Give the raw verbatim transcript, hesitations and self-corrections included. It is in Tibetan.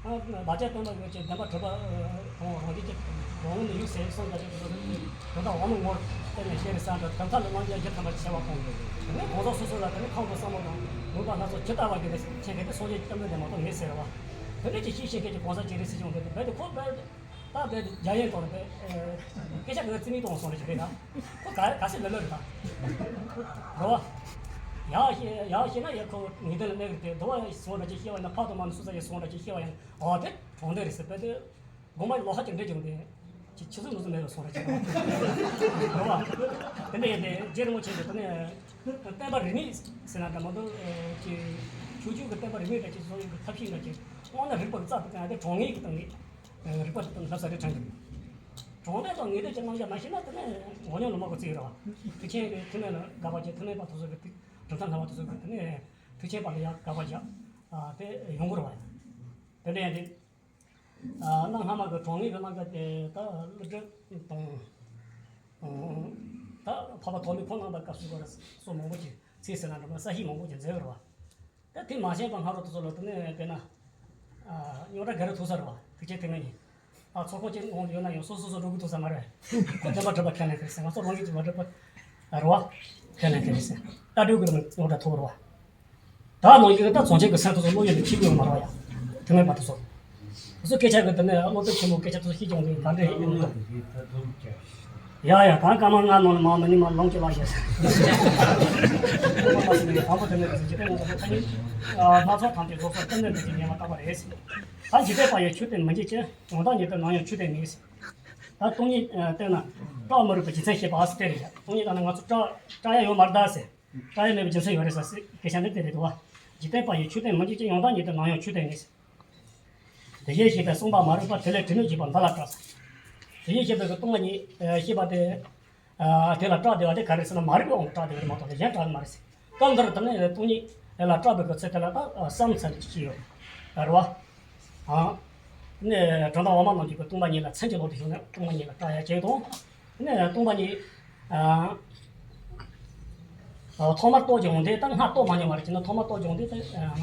བདག་ཅག་སྟོན་པ་གི་བདེན་པ་གྲུབ་པ་དང་རང་རྒྱུད་ཀྱི་རང་ངོ་ནས་ཡུལ་ཟེར་གསུངས་པ་ཞིག་གི་དོན་དག་འོག་མིན་ངོར་བསྟན་ནས་ཤེས་རེད་བསམ་པའི་གང་ཟག་ལ་རྣམ་རྒྱལ་བཞི་ཐམ་པ་ཆེ་བ་དང་། དེ་ནས་གང་ཟག་སོ་སོ་ལ་དེ་ནས་ཁམས་དང་བསམ་བློ་དང་མོས་པ་སྣ་ཚོགས་ཇི་ལྟ་བ་གི་རེད་ཟེར་མཁན་དེ་སངས་རྒྱས་བཅོམ་ལྡན་འདས་མ་གཏོགས་མེད་ཟེར་བ། དེ་འདྲ་ཅིག་ཤེས་ཤེས་མཁན་གྱི་གང་ཟག་ཅིག་རེད་ཟེར་བྱུང་། དེ་དེ་རྦད་དེ་ཁོ་རྦད་ད་རྦད་དེ་རྒྱ་ཡན་དང་རྦད་སྐད་ཆ་གི་རྩིས་མིག་གཏོང་སོང་རེད་ཅིག་རེད་ད། ཁོ་ག་ག་སེ་ལེ་ལོ་རེད་ད། རེད་བ། ཡག་ཤེས་ཡག་ཤེས་ན་ཡག་ཁོ་ངེས་དོན་ལ་གནས་གི་རེད་དེ། དོ་བ་སོང་ར་ཅིག་ཤེས་བ་ཡིན་ན། ཕ་དང་མ་ནི་སུ་ས་ཡི་སོང་ར་ཅིག་ཤེས་བ་ཡིན་ན། ཨ་དེ་གྲོང་སྡེ་རེད་ཟེར་བས་དེ། དགོངས་པ་ལོག་ཁ་ཅིག་འདྲེ་བྱུང་སྟེ། ཅི་ཆི་ཟིག་མི་ཟིག་མེད་པར་སོང་ར་ཅིག་རེད་བ། དེ་འདྲ་ཡིན་ཏེ་རྗེ་རིན་པོ་ཆེ་གིས་དེ་ནས་བསྟན་པ་རིས་མེད་ཟེར་ན་འདྲ་མ་གཏོགས་ཅིག་ཆོས་བརྒྱུད་ཀྱི་བསྟན་པ་རིས་མེད་འདྲ་ཅིག་བཟོ་ཡག་གི་ཐབས་ཤེས་འདྲ་ཅིག་དབང་ན་རིག་པ་གི་རྩ་དེ་གང་དེ་གྲོང་ངེས་ཀྱི་སྟེང་ནས་རིག་པ་དེ་དང་ལྷ་ས་རི་ཁྲོད་ཀྱི་གྲོང་སྡེ་དང་ངེས་དོན་གྱི་རྣམ་གཞག་མ་ཤེས་ན་དེ་ནས་འོ་ཉོ་ལོ་མ་གོ་རྩིས་རེད་བ། ཐེག་ཆེན་གྱི་ཐེག་དམན་ལ་དགག་པ་བྱེད། ཐེག་དམན་པ་དེ་ཚོ་གི་ཐེག་གྲུབ་མཐའ་སྨྲ་བ་དེ་ཚོ་གི་དེ་ནས་ཐེག་ཆེན་པ་ལ་ཡང་དགག་པ་རྒྱག་ཨ་དེ་ཡོང་གི་རེད་བ། དེ་འདྲ་ཡིན་དུས་ཨ་གནའ་སྔ་མ་གི་གྲོང་ངེས་ཀྱི་རྣམ་གཞག་དེ་ད་ཀླུ་སྒྲུབ་དང་ད་འཕགས་པ་ཐོགས་མེད་ཁོང་རྣམ་པ་སྐབས་སུ་བབས་པ་སོགས་མང་པོ་ཅིག་ཚིག་ཟེར་ན་འགྲོ་ན་གསལ་བཤད་མང་པོ་ཅིག་མཛད་ཡོད་རེད་བ། ད་དེ་མ་བྱས་པ་སྔ་རོལ་དུ་སོགས་ལ་དེ་ནས་དཔེར་ན། ཨ་རྙོག་དྲ་ག་རེ་ཐུག་ས་རེད་བ། ཐེག་ཆེན་ཐེག་དམན་གཉིས། ཨ་ཚོགས་ཁང་གཅིག་འོང་ཡོད་ན་ཡང་སོ་སོ་སོ་སོ་འགྲོ་དགོས་ཐུག་ས་མ་རེད། ཁོ་བདེན་པ་གྲུབ་པ་ཁས་ལེན་གི་རེད་ཟེར། ང་ཚོ་རང་རྒྱུད་ཀྱི་མ་གྲུབ་པ་རེད་བ། ཁས་ལེན་གི་རེད་ཟེར། ལྟ་གྲུབ་ཀྱི་རྙོག་དྲ་ཐུག་རེད་བ། ད་ནང་བཞིན་ད་བྱང་ཆུབ་ཀྱི་སེམས་ཐོག་ཏུ་བློ་ཡོད་ནས་ཁྱེད་ཀྱིས་མ་རེད་བ་ཡ། ཐེག་དམན་པ་དེ་ཚོ། སོ་སོ་སྐད་ཆ་གི་དེ་ནས་བློ་སྟོབས་ཆེན་པོ་སྐད་ཆ་ཚོ་ཤེས་ཀྱང་གི་ག་འདྲ་ཡིན་ནམ། ཡ་ཡ་ད་སྐར་མ་ལྔ་ནང་ལ་མ་མི་ནི་མ་ལོངས་སྤྱོད་ལ་ཡ། དང་པོ་དེ་ནས་འཇིག་རྟེན་ངོ་ཚ་ཁ་ཉིན། སྣ་ཚོགས་ཐམས་ཅད་རྫོགས་སོ་ཀུན་ནས་འདི་ཀྱི་ཉེས་པ་བརྟག་པ་རེད། ད་འཇིག་རྟེན་པ་ཡི་ཆོས་དེ་མི་འཇིག་ཅིང་། ཡང་དག་ཉིད་དུ་ནམ་ཡང་ཆོས་དེ་ངེས། ད་སྟོང་ཉིད་བལྟས་ན་སྐྲག་མི་རིགས་པའི་རྒྱུ་མཚན་ཤེས་པ་ཟེར་དེ་རེད། སྟོང་ཉིད་ལྟ་ན་ང་ཚོ་སྐྲག་སྐྲག་ཡ་ཡོད་མ་རེད་ད་ཟེར། སྐྲག་ཡ་མེད་པའི་རྒྱུ་མཚན་ཡོད་རེད་ཟེར་སྐད་ཆ་འདི་དེ་རེད་འདུག་བ། འཇིག་རྟེན་པ་ཡི་ཆོས་དེ་མི་འཇིག་ཅིང་། ཡང་དག་ཉིད་དུ་ནམ་ཡང་ཆོས་དེ་ངེས། དེ་བཞིན་གཤེགས་པས་གསུངས་པ་མ་རིག་པ། དེ་ལས་དྲི་མས་བརྗོད་པ་འདི་ལ་སྐྲག་ཟེར། དེ་བཞིན་གཤེགས་པའི་གི་སྟོང་པ་ཉིད་ཤེས་པ་དེ། དེ་ལ་སྐྲག་བསྡད་པ་དེ་ག་རེ་ཟེར་ན་མ་རིག་པའི་དབང་གིས་སྐྲག་བསྡད་པ་རེད་མ་གཏོགས་གཞན་སྐྲག་གི་མ་རེད་ཟེར། སྐབས་འདིར་དེ་ནས་སྟོང་ཉིད་ལ་སྐྲག་པའི་གི་ཚུལ་དེ་ལ་ད་བསམ་ཚུལ་ཅིག་ཡོད་རེད་བ། ཨ་ནས་གྲུབ་མཐའ་དབུ་མ་རྣམས་ཀྱི་གི་སྟོང་པ་ཉིད་ལ་མཚན་གྱི་ལུགས་དུ་ཞུགས་ནས་སྟོང་པ་ཉིད་ལ་སྐྲག་ཡ་གཅིག་དང་། ནས་སྟོང་པ་ཉིད་ཨ་ཐོག་མར་རྟོགས་ཀྱི་འོང་དེ་ད་སྔར་རྟོགས་མ་མྱོང་བ་རེད་ཅེ་ན། ཐོག་མར་རྟོགས་ཀྱི་འོང་དེ་ད།